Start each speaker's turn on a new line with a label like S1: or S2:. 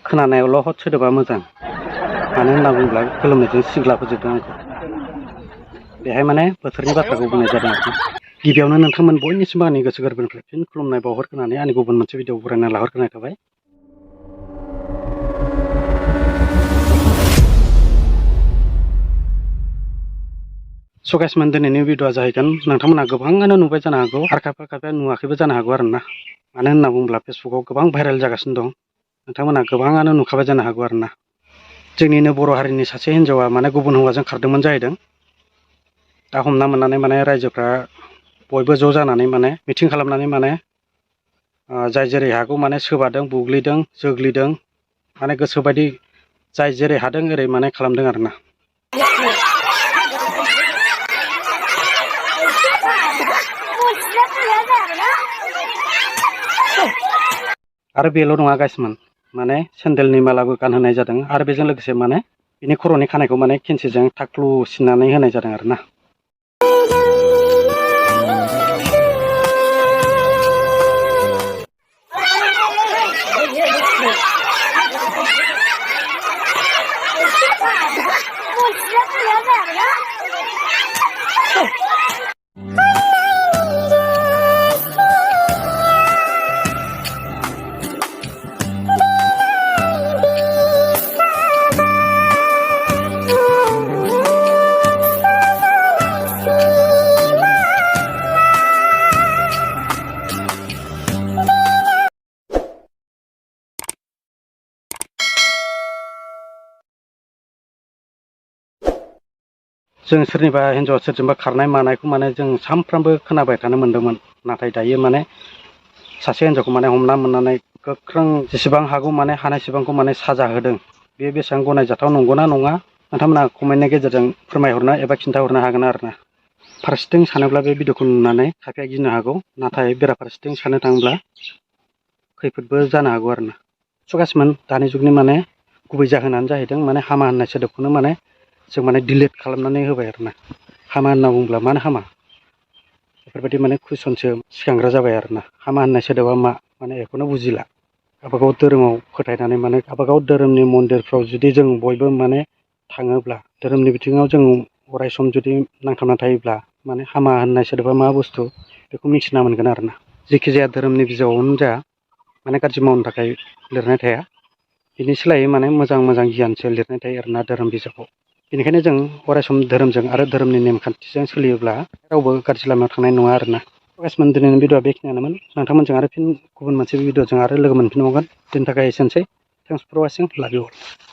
S1: खोनानायावल' हद सोदोबा मोजां मानो होनना बुङोब्ला गोलोमनायजों सिग्लाफोजोबदों आंखौ बेहाय माने बोथोरनि बाथ्राखौ बुंनाय जादों आरोना गिबियावनो नोंथांमोन बयनिसिमबो आंनि गोसो गोरबोनिफ्राय फिन खुलुमनाय बावहरग्रोनानै आंनि गुबुन मोनसे भिडिअ बरायना लाहरग्रोनाय थाबाय स' गाइसमोन दिनैनि भिडिअआ जाहैगोन नोंथांमोना गोबाङानो नुबाय जानो हागौ आरो खायफा नुवाखैबो जानो हागौ आरोना मानो होनना बुङोब्ला फेसबुकआव गोबां भाइरेल जागासिनो दं नोंथांमोना गोबाङानो नुखाबाय जानो हागौ आरोना जोंनिनो बर' हारिनि सासे हिन्जावा माने गुबुन हौवाजों खारदोंमोन जाहैदों दा हमना मोननानै माने रायजोफ्रा बयबो ज' जानानै माने मिटिं खालामनानै माने जाय जेरै हागौ माने सोबादों बुग्लिदों जोग्लिदों माने गोसोबायदि जाय जेरै हादों ओरै माने खालामदों आरोना आरो बेल' नङा गाइसमोन माने सेन्देलनि मालाबो गानहोनाय जादों आरो बेजों लोगोसे माने बिनि खर'नि खानायखौ माने खेनसेजों थाख्लु सिननानै होनाय जादों आरोना जों सोरनिबा हिन्जावा सोरजोंबा खारनाय मानायखौ माने जों सानफ्रामबो खोनाबाय थानो मोन्दोंमोन नाथाय दायो माने सासे हिन्जावखौ माने हमना मोननानै गोख्रों जेसेबां हागौ माने हानायसेबांखौ माने साजा होदों बे बेसेबां गनायजाथाव नंगौना नङा नोंथांमोना कमेन्टनि गेजेरजों फोरमायहरनो एबा खिन्थाहरनो हागोन आरोना फारसेथिं सानोब्ला बे भिडिअखौ नुनानै खायफाया गिनो हागौ नाथाय बेराफारसेथिं साननो थाङोब्ला खैफोदबो जानो हागौ आरोना स' गाइसमोन दानि जुगनि माने गुबै जाहोनानो जाहैदों माने हामा होननाय सोदोबखौनो माने जों माने डिलिट खालामनानै होबाय आरोना हामा होनना बुङोब्ला मानो हामा बेफोरबायदि माने कुइसनसो सिखांग्रा जाबाय आरोना हामा होननाय सोदोबा मा माने बेखौनो बुजिला गावबागाव धोरोमाव फोथायनानै माने गावबागाव धोरोमनि मन्दिरफ्राव जुदि जों बयबो माने थाङोब्ला धोरोमनि बिथिङाव जों अराय सम जुदि नांथाबना थायोब्ला माने हामा होननाय सोदोबा मा बुस्थु बेखौ मिथिना मोनगोन आरोना जेखि जाया धोरोमनि बिजाबावनो जा माने गाज्रि मावनो थाखाय लिरनाय थाया बिनि सोलायै माने मोजां गियानसो लिरनाय थायो आरोना धोरोम बिजाबाव बेनिखायनो जों अराय सम धोरोमजों आरो धोरोमनि नेमखान्थिजों सोलियोब्ला रावबो गाज्रि लामायाव थांनाय नङा आरोना गाइसमोन दिनैनि भिडिअआ बेखिनियानोमोन नोंथांमोनजों आरो फिन गुबुन मोनसे भिडिअजों आरो लोगो मोनफिनबावगोन दिनैनि थाखाय एसेनोसै थेंक्स फर वाचिं लाभ इउ अल